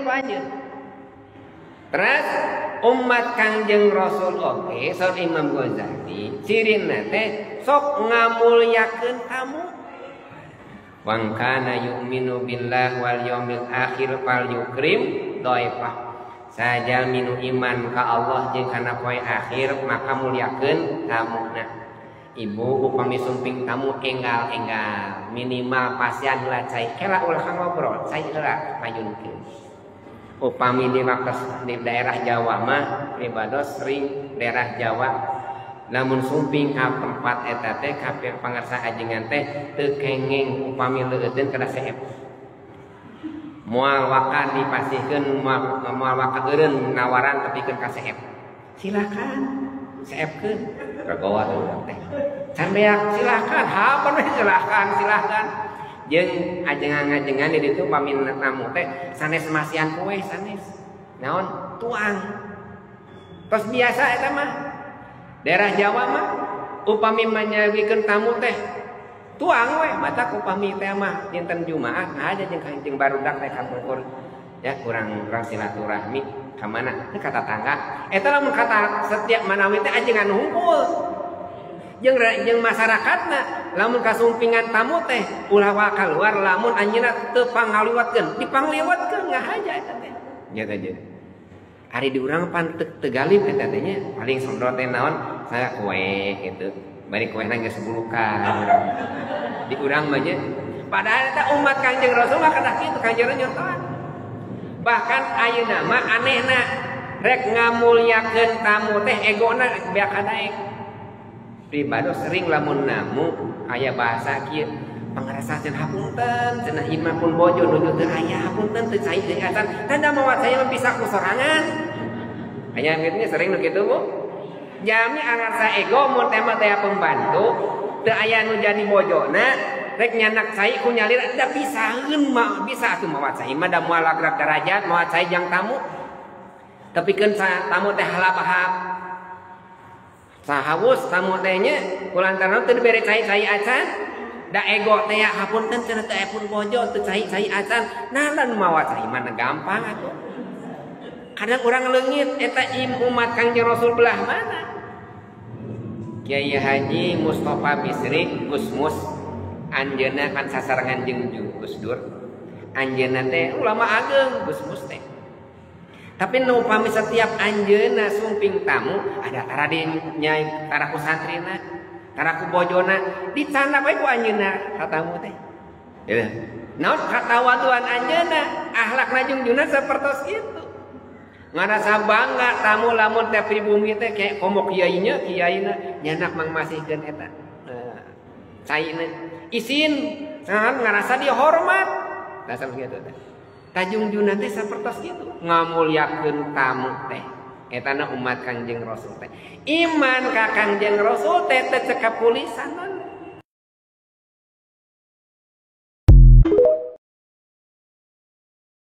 ku anjeun. Terus umat Kangjeng Rasul oge saur Imam Ghazali cirina teh sok ngamulyakeun tamu. Wang kana yu'minu billah wal yaumil akhir fal yukrim dhaifah. Sajalmi nu iman ka Allah jeung kana poe akhir maka mulyakeun tamuna. Ibu upami sumping tamu enggal-enggal minimal pasian heula cai kela ulah ngobrol cai heula payunkeun. Upami di waktu di daerah Jawa mah pribados sering daerah Jawa lamun sumping ka tempat eta teh ka pangarsa ajengan teh teu kenging upami leueuteun kana seep. Moal waka dipasihkeun moal waka eureun nawaran tepikeun ka seep. Silakan seepkeun kagowa urang teh. Can beak silakan, hapan we silakan, silakan. Jeung ajengan-ajengan di ditu pami tamu teh sanes masihan kue sanes. Naon? Tuang. Tos biasa eta mah. Daerah Jawa mah upami manyawikeun tamu teh tuang we mata upami teh mah dinten Jumaah nah aja jeung Kangjeng barudak teh kapungkur ya kurang silaturahmi ka mana teh ka tatangga eta lamun kata setiap manawi teh ajengan hungkul jeung jeung masyarakatna lamun kasumpingan tamu teh ulah wa kaluar lamun anjeunna teu pangliwatkeun dipangliwatkeun ngahaja eta teh nya teh jeung ari di urang pan teu galib eta teh nya paling sondot teh naon saya kue gitu bari kuehna geus bulukan di urang mah nya padahal eta umat Kangjeng Rasul mah kedah kitu Kangjeng nyontohan. Bahkan ayeuna mah anehna rek ngamulyakeun tamu teh egona beak kadaek. Pribado sering lamun namu aya bahasa kieu pangarasa cenah hapunten cenah imah pun bojo nuju teu aya hapunten teu cai deui acan tanda mawa cai mah bisa ku sorangan. Aya kitu sering nu kitu Bu. Jami angarsa ego mun teh mah teh pembantu teu aya nu jadi bojona rek nyanak cai ku nyalira da pisaheun mah bisa atuh mawa cai mah da moal lagrak darajat mawa cai jang tamu tepikeun tamu teh halabahap sahawus tamu teh nya kulantaran teu dibere cai-cai acan da ego teh hapunten cenah teu aya pun bojo teu cai-cai acan nah lan mawa cai mah gampang atuh. Kadang urang leungit eta im umat Kangjeng Rasul belah mana? Kiai Haji Mustafa Bisri Gusmus anjeunna kan sasarengan jeung Gus Dur. Anjeunna teh ulama ageng Gusmus teh. Tapi nu upami setiap anjeunna sumping tamu ada tara di nyai tara ku santrina, tara ku bojona dicandak we ku anjeunna ka tamu teh. Gitu. Naon katawaduan anjeunna, akhlakna jungjuna sapertos kitu. Ngarasa bangga tamu lamun teh pribumi teh kayak komo kiainya kiaina nyanak mangmasihkeun eta. Caina isin ngarasa dia hormat. Nah sampe kitu teh. Tajungjuna teh sapertos kitu ngamulyakeun tamu teh. Etana umat Kangjeng Rasul teh. Iman ka Kangjeng Rasul teh teu cekap ku lisan.